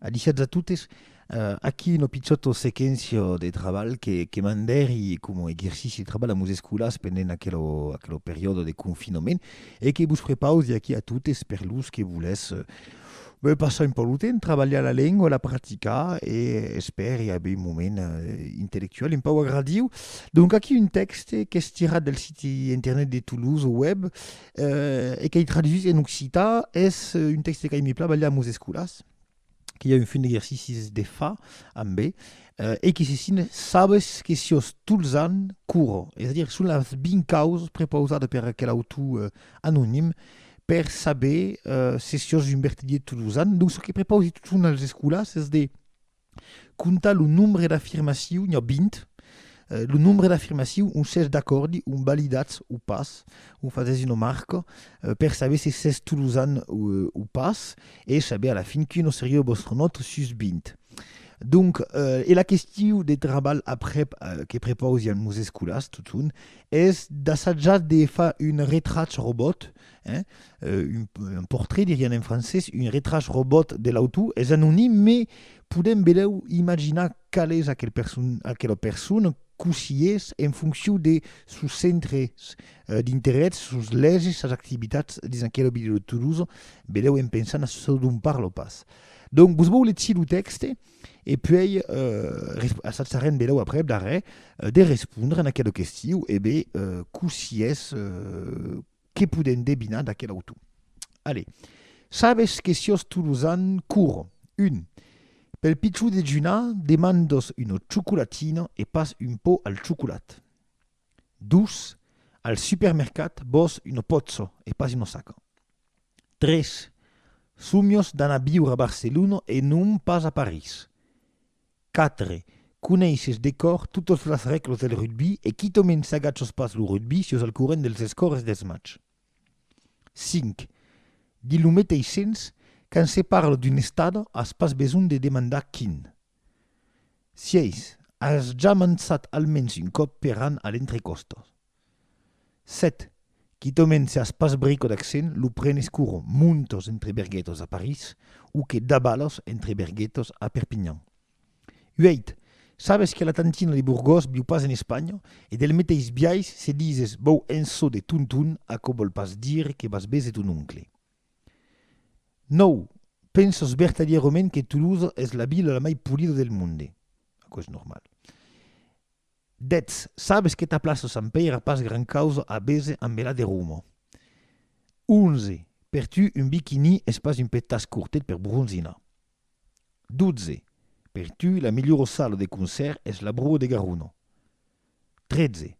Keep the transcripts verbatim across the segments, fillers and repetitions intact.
Adissiatz a totes. Eh, aquí una pichòta sequéncia de trabalh que, que mandèri coma exercici de trabalh a mos escolars pendent aquela, aquela periòda de confinament e que vos prepausi aquí a totes per los que volètz, eh, ben, passar un pauc lo temps, trabalhar la lenga, la practicar e espèri aver un moment, eh, intellectual un pauc agradiu. Donc aquí un tèxte qu'es tirat del siti internet de Toulouse Web, eh, e qu'ai tradusit en occitan. Es, eh, un tèxte qu'aimi plan balhar a mos escolars, que i a un fum d'exercicis de far ambe, eh, e que se sina: Sabes que siás tolosan, corre. Es a dire, son las vint causas prepausadas per aquel autor, eh, anonim per saber, eh, se siás un vertadièr tolosan. Donc, çò que prepausi totjorn als escolars es de comptar lo nombre d'afirmacions, n'i a vint, eh, lo nombre d'afirmacions ont sètz d'acòrdi, ont validatz o pas, ont fasètz una marca, eh, per saber se sètz tolosan o, o pas, e saber a la fin quina seriá vòstra nòta sus vint. Donc, eh, e la question de trabalh aprèp, eh, que prepausi a mos escolars, totun, es d'assajar de far un retrach robòt, eh, eh, un, un portrait, dirián en francés, un retrach robòt de l'autor. Es anonim, mas podèm belèu imaginar qual es aquel person-, aquela persona, cossí es, en foncion de sos centres, eh, d'interès, sos lèses, sas activitats dins aquela vila de Tolosa, belèu en pensant a çò dont parla pas. Donc, vos vau legir lo tèxte, e puèi, eh, res-, assajarem belèu aprèp, darrèr, eh, de respondre a aquela question, e ben, eh, cossí es, eh, que podèm devinar d'aquel autor. Allez, sabes que siás tolosan, corre. Un. Pel pichon dejunar, demandas una chocolatina e pas un pan al chocolat. Dos. Al supermercat, vòs una pòcha e pas una saca. Tres. Sòmias d'anar viure a Barcelona e non pas a París. Quatre. Coneisses de còr totas las règlas del rugbi e quitament se agachas pas lo rugbi, siás al corrent dels escòres dels matchs. Cinc. Dins lo meteis sens, quand se parla d'un estada, as pas besonh de demandar quin. Sièis. As ja manjat almens un còp per an a l'Entrecòsta. Sèt. Quitament se as pas brica d'accent, lo prenes coma montas entre Berguetas a París o que davalas entre Berguetas a Perpinhan. Uèit. Sabes que la tantina de Burgòs viu pas en Espanha e del meteis biais, se dises vau en çò de tonton, aquò vòl pas dire que vas véser ton oncle. Nòu. Pensas vertadièrament que Tolosa es la vila la mai polida del monde. Aquò es normal. Dètz. Sabes que ta plaça Sant Pèire a pas grand causa a véser ambe la de Roma. Onze. Per tu, un biquini es pas un petaç cortet per bronzinar. Dotze. Per tu, la melhora sala de concèrt es la Broa de Garona. Tretze.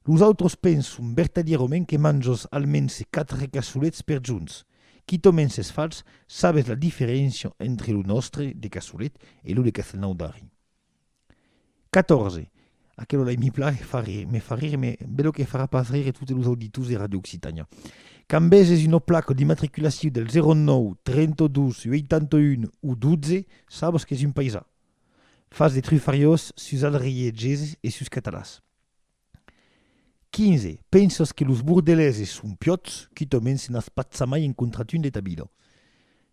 Los autres pensan vertadièrament que manjas almens quatre caçolets per jorns. Quitament s'es fals, sabes la diferéncia entre lo nòstre de caçolet e lo de Castelnaudari. Catòrze. Aquela l'aimi plan, e fa rire, me fa rire, mas belèu que farà pas rire totes los auditors de Ràdio Occitània. Quand veses una placa d'immatriculacion del zèro nòu, trenta dos, ueitanta un o dotze, sabes qu'es un païsan. Fas de trufariás sus alriègeses e sus catalans. Quinze. Pensas que los bordeleses son piòts, quitament se n'as pas jamai encontrat un de ta vida.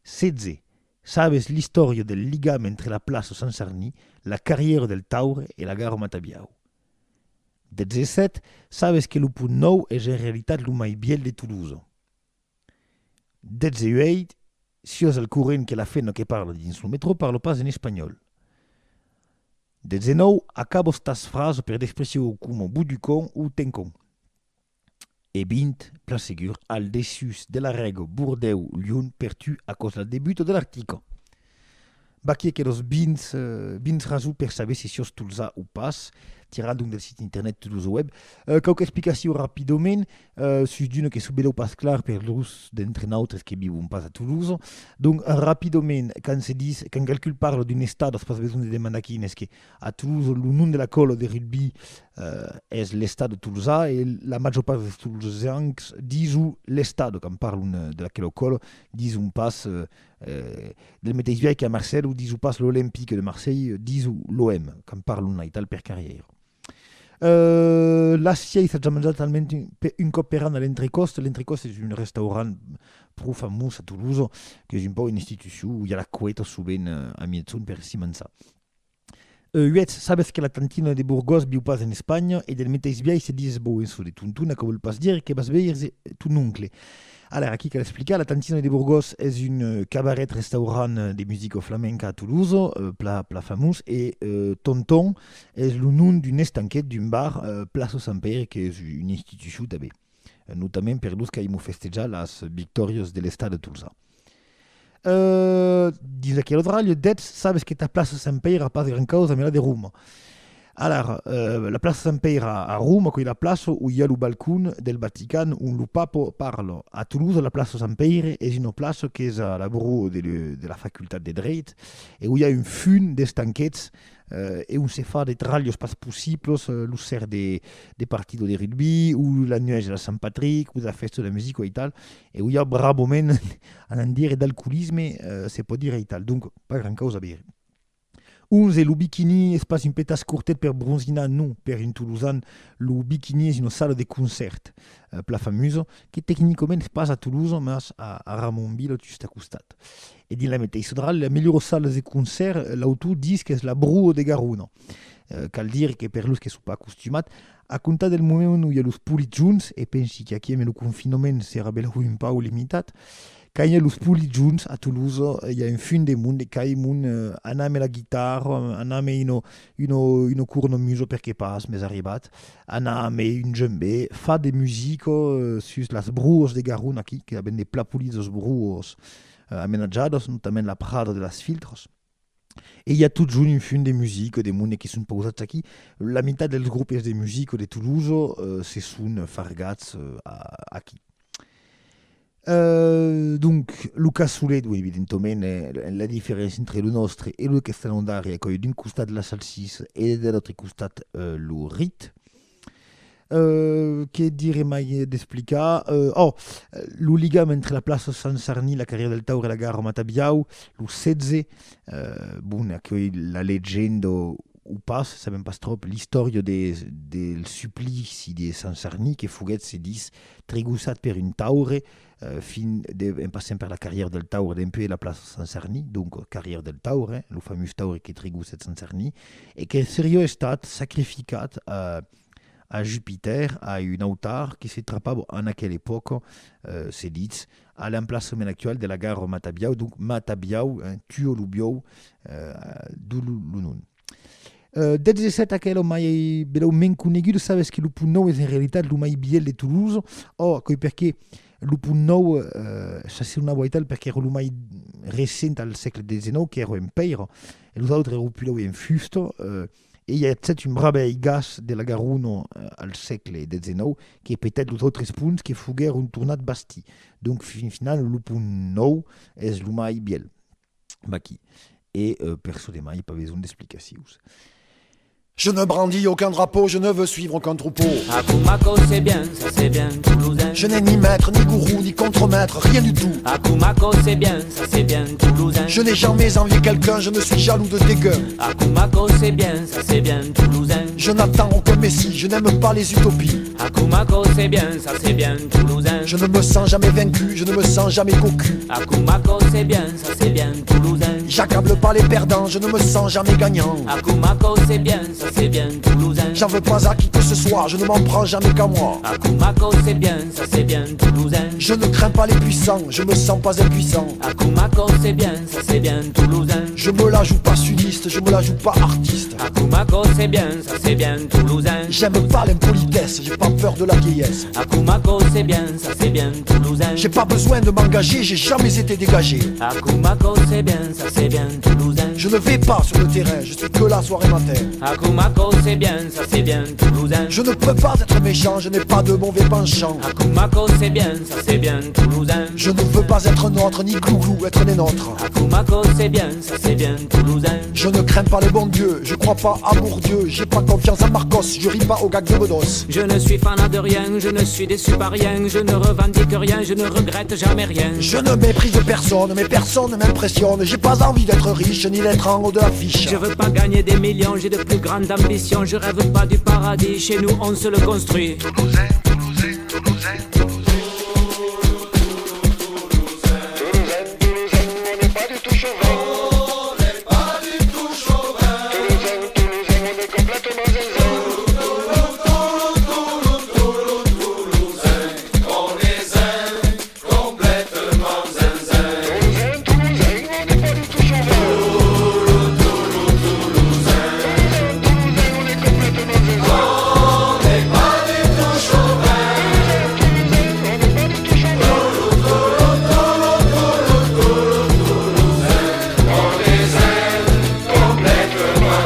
Setze. Sabes l'istòria del ligam entre la plaça Sant Sarni, la carrièra del Taure e la gara Matabiau. Dètz-e-sèt. Sabes que lo Pont Nòu es en realitat lo mai vièlh de Tolosa. Dètz-e-uèit. Siás al corrent que la femna que parla dins lo metrò parla pas en espanhòl. Dètz-e-nòu. Acabas tas frasas per d'expressions coma bout du con o ten con. E vint. Plan segur, al dessús de la règa Bordèu-Lion, per tu, aquò's la debuta de l'article. Vaquí aquelas vint, eh, vint rasons per saber se siás tolosan o pas, tirat donc del site internet Tolosa Web. Eh, quauqua explicacion rapidament, eh, sus d'una que soi belèu pas clar per los d'entre nautres que vivon pas a Tolosa. Donc, eh, rapidament, quand se ditz, quand qualqu'un parla d'un estada, as pas besonh de demandar quin, es que a Tolosa, lo nom de la còla de rugbi, eh, es l'Estada Tolosa, e la màger part dels tolosencs dison l'Estada quand parlon, eh, d'aquela còla, dison pas, eh, eh, del meteis biais qu'a Marselha, o dison pas l'Olympique de Marseille, dison l'O M quand parlon aital per carrièira. Euh, la sièis, aja manjat almens un, pe-, un còp per an a l'Entrecòste. L'Entrecòste es un restaurant pro famós a Tolosa, qu'es un pauc una institucion, i a la cueta sovent, eh, a miègjorn per s'i manjar. Euh, uèch, sabes que la tantina de Borgòs viu pas en Espanha e del meteis biais se ditz boenço de tonton, aquò vòl pas dire que vas veire ton oncle. Alara, aquí cal explicar, la tantina de Borgòs es un, euh, cabaret-restaurant, euh, de musica flamenca a Tolosa, euh, pla, pla famós, e, euh, Tonton es lo nom d'un estanquet d'un bar, euh, plaça Sant Pèire, qu'es una institucion tanben, euh, notament per los qu'aimon festejar las victòrias de l'estat de Tolosa. Euh, dins aquela dralha, dètz, sabes que ta plaça Sant Pèire a pas grand causa amb la de Roma. Alara, euh, la plaça Sant Pèire a, a Roma, qu'es la plaça ont i a lo balcon del Vatican ont lo Papa parla. A Tolosa, la plaça Sant Pèire es una plaça qu'es a la broa de, de la facultat de dreit e ont i a un fum d'estanquets, euh, e ont se fa de dralhas pas possiblas, euh, lo ser de, de partida de rugbi, o la nuèch de la Sant Patric, o de la fèsta de la musica e tal, e ont i a bravament, anam dire, d'alcoolisme, euh, se pòt dire e tal. Donc, pas grand causa a veire. Onze, lo Bikini es pas un petaç cortet per bronzinar, non, per un tolosan, lo Bikini es una sala de concèrt, euh, pla famosa, que tecnicament es pas a Tolosa, mas a, a Ramonvila, just a costat. E dins la meteissa dralha, la melhora sala de concèrt, l'autor ditz qu'es la broa de Garona. Euh, cal dire que per los que son pas acostumats, a comptar del moment ont i a los polits joncs, e pensi qu'aquí amb lo confinament serà belèu un pauc limitat, quand i a los polits joncs a Tolosa, i a un fum de monde, qu'aimon, euh, anar amb la guitarra, anar amb una, una, una cornamusa, perqué pas, m'es arribat, anar amb un djembé, far de musica, euh, sus las broas de Garona aquí, que avèm de pla polidas broas, euh, amenatjadas, notament la Prada de las Filtras. E i a totjorn un fum de musica, de monde que son pausats aquí. La mitat dels gropes de musica de Tolosa, euh, se son fargats, euh, a-, aquí. Euh, donc, lo cassolet, oui, evidentament, eh, la diferéncia entre lo nòstre e lo de Castellan d'Ari, aquò's d'un costat la salsissa e de l'autre costat, euh, lo rit. Euh, que dire mai d'explicar? Euh, oh, lo ligam entre la plaça Sant Sarnin, la carrièra del Taure e la gara Matabiau, lo setze, euh, bon, aquò's la legenda o pas, sabèm pas tròp, l'istòria de, del suplici de Sant Sarnin, que foguèt, se ditz, trigossat per un taure, euh, fin de, en passant per la carrièra del Taure, dempuèi la plaça Sant Sarnin, donc carrièra del Taure, eh, lo famós taure que trigossèt Sant Sarnin, e que seriá estat sacrificat a, a Jupitèr, a un autar que se trapava en aquela epòca, euh, se ditz, a l'emplaçament actual de la gara Matabiau, donc Matabiau, eh, tua lo biòu, eh, d'ont lo, lo nom. Euh, dètz-e-sèt, aquela mai, belèu mens coneguda, sabes que lo Pont Nòu es en realitat lo mai vièlh de Tolosa. Ò, aquò's perqué lo Pont Nòu, euh, se sonava aital perqué èra lo mai recent al sègle dètz-e-nòu, qu'èra en pèira, e los autres èran puslèu en fusta, euh, e i agèt un brave aigas de la Garona, euh, al sègle dètz-e-nòu, que petèt los autres ponts que foguèron tornats bastits. Donc, fin final, lo Pont Nòu es lo mai vièlh. Vaquí. E, euh, per çò de mai, pas besonh d'explicacions. Je ne brandis aucun drapeau, je ne veux suivre aucun troupeau. A Cumaco, c'est bien, ça c'est bien toulousain. Je n'ai ni maître, ni gourou, ni contremaître, rien du tout. A Cumaco, c'est bien, ça c'est bien toulousain. Je n'ai jamais envié quelqu'un, je ne suis jaloux de dégueu. A Cumaco, c'est bien, ça c'est bien toulousain. Je n'attends aucun messie, je n'aime pas les utopies. A Cumaco, c'est bien, ça c'est bien toulousain. Je ne me sens jamais vaincu, je ne me sens jamais cocu. A Cumaco, c'est bien, ça c'est bien toulousain. J'accable pas les perdants, je ne me sens jamais gagnant. A Cumaco, c'est bien, ça c'est bien toulousain. J'en veux pas à qui que ce soit, je ne m'en prends jamais qu'à moi. A Cumaco, c'est bien, ça c'est bien toulousain. Je ne crains pas les puissants, je me sens pas impuissant. A Cumaco, c'est bien, ça c'est bien toulousain. Je me la joue pas sudiste, je me la joue pas artiste. A Cumaco, c'est bien, ça c'est bien toulousain. J'aime pas l'impolitesse, j'ai pas peur de la vieillesse. A Cumaco, c'est bien, ça c'est bien toulousain. J'ai pas besoin de m'engager, j'ai jamais été dégagé. A Cumaco, c'est bien, ça c'est bien toulousain. Je ne vais pas sur le terrain, je suis que là soir et matin. A Cumaco, c'est bien, ça c'est bien toulousain. Je ne peux pas être méchant, je n'ai pas de mauvais penchant. A Cumaco, c'est bien, ça c'est bien toulousain. Je ne veux pas être nôtre, ni glouglou, être les nôtres. A Cumaco, c'est bien, ça c'est bien toulousain. Je ne crains pas le bon Dieu, je crois pas à Bourdieu, j'ai pas confiance à Marcos, je ris pas aux gags de Bedos. Je ne suis fanat de rien, je ne suis déçu par rien, je ne revendique rien, je ne regrette jamais rien. Je ne méprise personne, mais personne ne m'impressionne, j'ai pas envie d'être riche ni d'être en haut de l'affiche. Je veux pas gagner des millions, j'ai de plus grandes ambitions, je rêve pas du paradis, chez nous on se le construit. Toulousain, Toulousain, Toulousain, Toulousain. Toulousain, Toulousain, on n'est pas du tout chauvin. On n'est pas du tout chauvin. Toulousain, Toulousain, on est complètement zinzin. Toulousain, on est zen, complètement zinzin. Toulousain, Toulousain, on n'est pas du tout chauvin. Toulousain, Toulousain, on est complètement zinzin. On n'est pas du tout chauvin. Toulousain, Toulousain, on n'est pas du tout chauvin.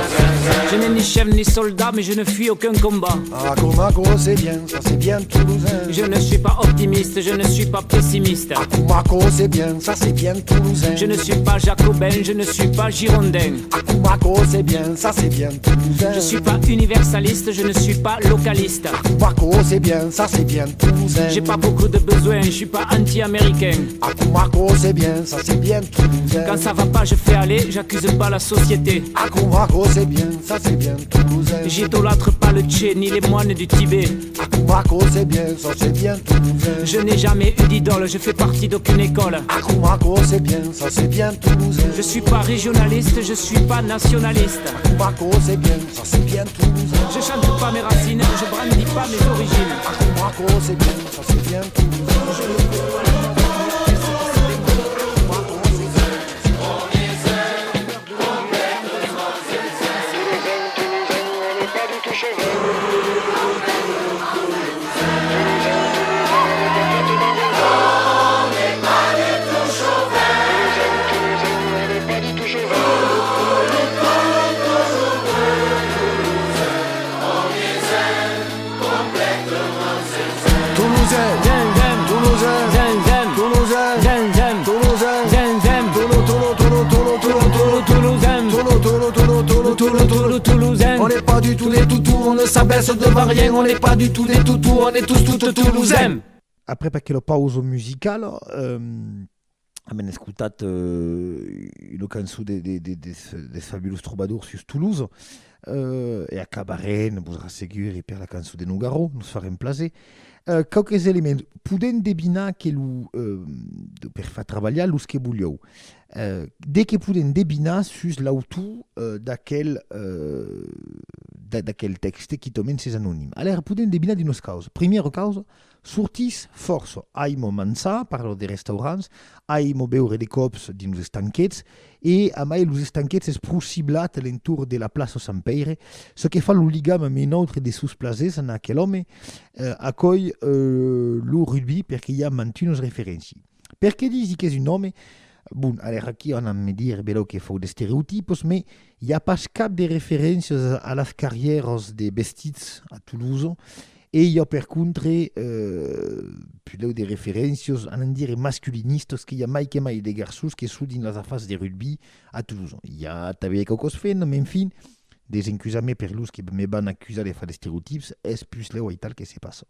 Je n'ai ni chef ni soldat, mais je ne fuis aucun combat. Ah, Comaco, c'est bien, ça c'est bien toulousain. Je ne suis pas optimiste, je ne suis pas pessimiste. Ah, Comaco, c'est bien, ça c'est bien toulousain. Je ne suis pas jacobin, je ne suis pas girondin. Ah, Comaco, c'est bien, ça c'est bien toulousain. Je suis pas universaliste, je ne suis pas localiste. Ah, Comaco, c'est bien, ça c'est bien toulousain. J'ai pas beaucoup de besoins, je suis pas anti-américain. Ah, Comaco, c'est bien, ça c'est bien toulousain. Quand ça va pas, je fais aller, j'accuse pas la société. Ah, Comaco, c'est bien, ça c'est bien toulousain. J'idolâtre pas le Tché ni les moines du Tibet. Ah, Comaco, c'est bien, ça c'est bien toulousain. Je n'ai jamais eu d'idole, je fais partie d'aucune école. Ah, Comaco, c'est bien, ça c'est bien toulousain. Je suis pas régionaliste, je suis pas nationaliste. Ah, Comaco, c'est bien, ça c'est bien toulousain. Je chante pas mes racines, je brandis pas mes origines. Ah, Comaco, c'est bien, ça c'est bien toulousain. Toulousain, Toulousain, Toulousain, Toulousain, Toulousain, Touloulou, Touloulou, Touloulou, Touloulou, Touloulou, Touloulou, Touloulou, Touloulou, Touloulou, Toulousain. On n'est pas du tout des toutous, on ne s'abaisse devant rien, on n'est pas du tout des toutous, on est tous toutes Toulousains. Après, per aquela pausa musicala, euh, avèm escotat, euh, una cançon de, de, de, de, dels fabulós trobadors sus Toulouse, euh, e acabarem, vos rasseguri, per la cançon de Nougaro, nos farem plaser. Euh, quauques elements, podèm devinar que lo, euh, de, per far trabalhar los que volián. Euh, de que podèm devinar sus l'autor, euh, d'aquel, euh, d'a-, d'aquel tèxte, quitament s'es anonim. Alèra, podèm devinar d'unas causas. Primièra causa, sortís fòrça. Aima manjar, parla de restaurants, aima beure de còps dins los estanquets, e amai los estanquets es pro ciblat a l'entorn de la plaça Sant Pèire, çò que fa lo ligam amb un autre de sos plasers en aquel òme, eh, aquò's, eh, lo rugbi, perque i a mantunas referéncias. Perqué disi qu'es un òme? Bon, alèra aquí anam me dire belèu que fau d'estereotipas, mas i a pas cap de referéncias a, a las carrièras de vestits a Tolosa, e i a per contra, eh, puslèu de referéncias, anam dire, masculinistas, que i a mai que mai de garçons que son dins las afars de rugbi a Tolosa. I a tanben quauquas femnas, mas enfin, desencusatz-me per los que me van acusar de far d'estereotips, es puslèu aital que se passa.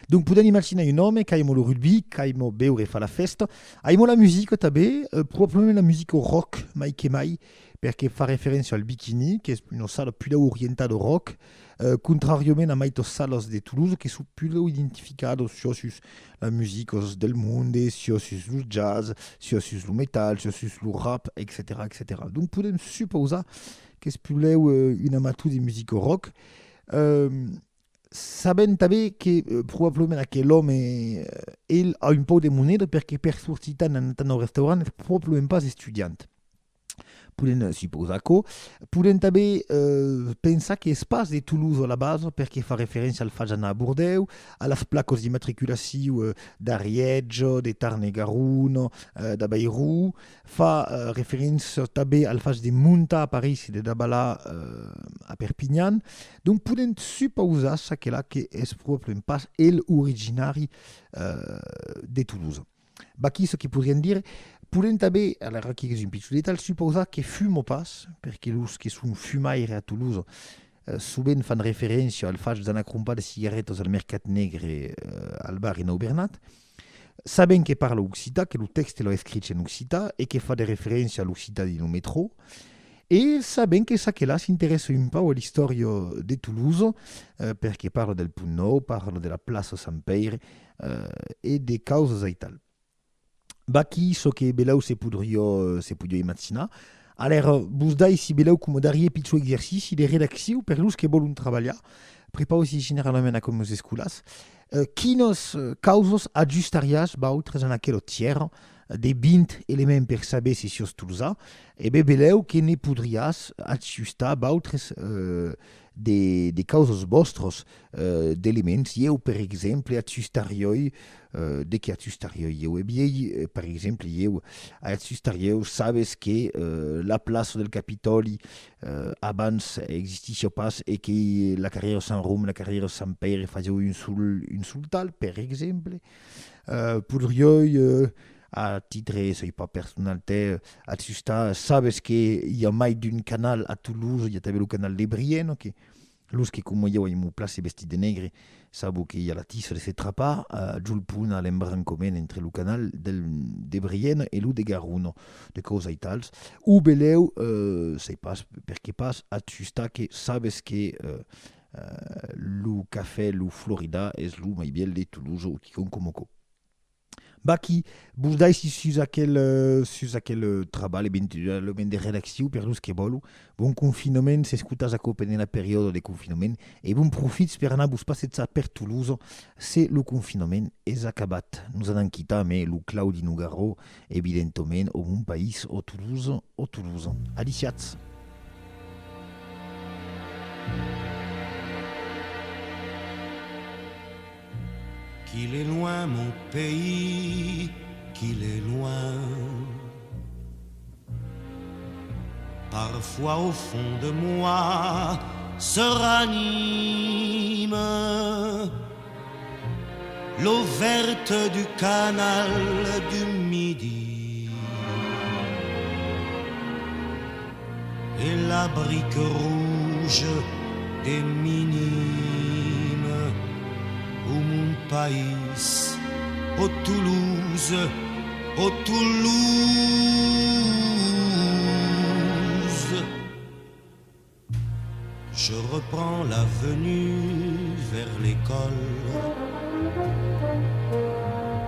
Donc, podèm imaginar un òme qu'aima lo rugbi, qu'aima beure e far la fèsta, aima la musica tanben, eh, probablament la musica rock, mai que mai, perque fa referéncia al Bikini, qu'es una sala puslèu orientada rock, eh, contràriament a maitas salas de Tolosa que son puslèu identificadas siá sus la musica del monde, siá sus lo jazz, siá sus lo metal, siá sus lo rap, etcetèra, etcetèra. Donc, podèm supausar qu'es puslèu, eh, un amator de musica rock. Eh, Sabèm tanben que, eh, probablament aquel òme, eh, el a un pauc de moneda, perque per sortir tant, anar tant au restaurant, es probablament pas estudiant. Podèm, eh, supausar aquò. Podèm tanben, eh, pensar qu'es pas de Tolosa a la basa, perque fa referéncia al fach d'anar a Bordèu, a las placas d'immatriculacion, eh, d'Arièja, de Tarn e Garona, eh, d'Avairon, fa, eh, referéncia tanben al fach de montar a París e de davalar, eh, a Perpinhan. Donc, podèm supausar çaquelà que es probablament pas el originari, eh, de Tolosa. Vaquí çò que podriam dire. Podèm tanben, alara aquí qu'es un pichon detalh, supausar que fuma pas, perque los que son fumaires a Tolosa, eh, sovent fan referéncia al fach d'anar crompar de cigaretas al mercat negre, eh, al barri Nau Bernat. Sabèm que parla occitan, que lo tèxte l'an escrich en occitan e que fa de referéncia a l'occitan dins lo metrò. E sabèm que çaquelà s'interèssa un pauc a l'istòria de Tolosa, eh, perque parla del Pont Nòu, parla de la plaça Sant Pèire, eh, e de causas aital. Vaquí çò que belèu se podriá, eh, se podiá imaginar. Alèra, vos daissi belèu coma darrièr pichon exercici de redaccion per los que vòlon trabalhar. Prepausi generalament aquò a meus escolars. Eh, quinas, eh, causas ajustariatz, vautres, en aquela tièra de vint elements per saber se siás tolosan? E ben, belèu que ne podriatz ajustar, vautres, eh, de, de causas vòstras, eh, d'elements. Ieu, per exemple, ajustariái, eh, de qué ajustariái ieu? E bien, eh, per exemple, ieu ajustariái, sabes que, eh, la plaça del Capitòli, eh, abans existissiá pas e que la carrièra Sant Ròme, la carrièra Sant Pèire fasián un sol, un sol talh, per exemple. Eh, podriái, eh, a titre, sai pas, personal, te, ajustar, sabes que i a mai d'un canal a Tolosa, i a tanben lo canal de Briena, que los que, coma ieu, aimo plan se vestir de negre, sabon que i a la tissa de se trapar, eh, jol pont a l'embrancament entre lo canal del, de Briena e lo de Garona, de causas aitals. O belèu, eh, sai pas, perqué pas, ajustar que sabes que, eh, eh, lo cafè, lo Florida, es lo mai bièl de Tolosa o quicòm coma aquò. Vaquí, vos daissi sus aquel, eh, sus aquel, eh, trabalh, eventualament de redaccion per los que vòlon. Bon confinament, s'escotatz aquò pendent la periòda de confinament, e bon profich per anar vos passejar per Tolosa se lo confinament es acabat. Nos anam quitar, mès lo Claudi Nougaro, evidentament, o Mon País, o Tolosa, o Tolosa. Adissiatz! Qu'il est loin mon pays, qu'il est loin. Parfois au fond de moi se ranime l'eau verte du canal du Midi et la brique rouge des minimes, ô mon país, ô Toulouse, ô Toulouse. Je reprends l'avenue vers l'école.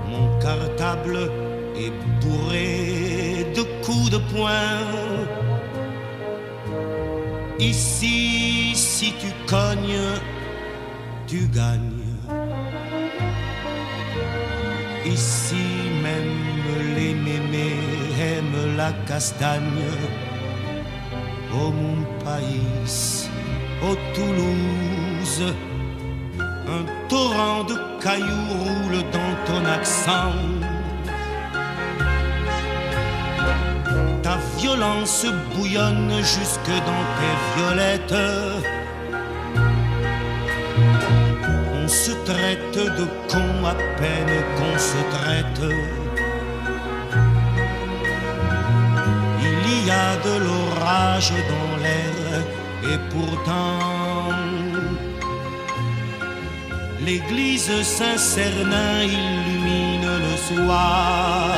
Mon cartable est bourré de coups de poing. Ici, si tu cognes, tu gagnes. Ici même, les mémés aiment la castagne. Ô mon país, ô Toulouse, un torrent de cailloux roule dans ton accent. Ta violence bouillonne jusque dans tes violettes. On se traite de con à peine qu'on se traite. Il y a de l'orage dans l'air et pourtant l'église Saint-Cernin illumine le soir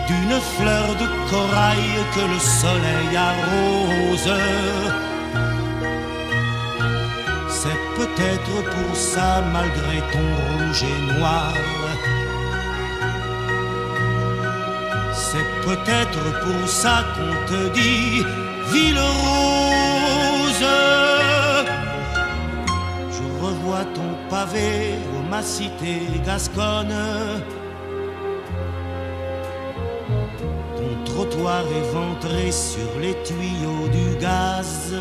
d'une fleur de corail que le soleil arrose. C'est peut-être pour ça, malgré ton rouge et noir, c'est peut-être pour ça qu'on te dit ville rose. Je revois ton pavé, ô ma cité gasconne, ton trottoir éventré sur les tuyaux du gaz.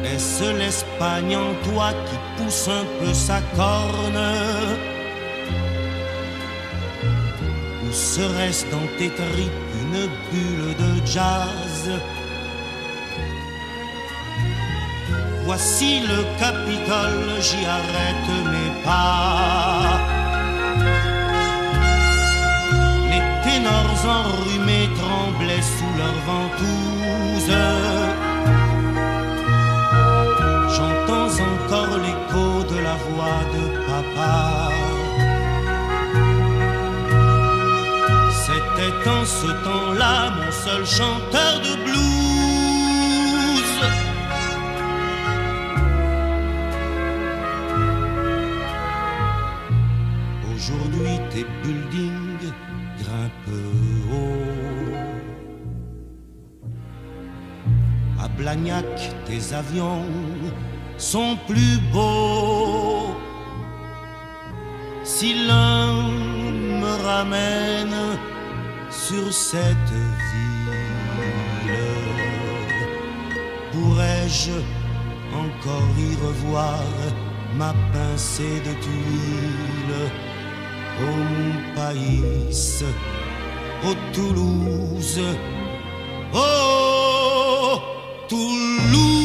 Est-ce l'Espagne en toi qui pousse un peu sa corne ? Ou serait-ce dans tes tripes une bulle de jazz ? Voici le Capitole, j'y arrête mes pas. Les ténors enrhumés tremblaient sous leurs ventouses. J'entends encore l'écho de la voix de papa. C'était en ce temps-là mon seul chanteur de blues. Aujourd'hui tes buildings grimpent haut. À Blagnac, tes avions sont plus beaux. Si l'un me ramène sur cette ville, pourrais-je encore y revoir ma pincée de tuiles? Oh mon pays, oh Toulouse, oh Toulouse.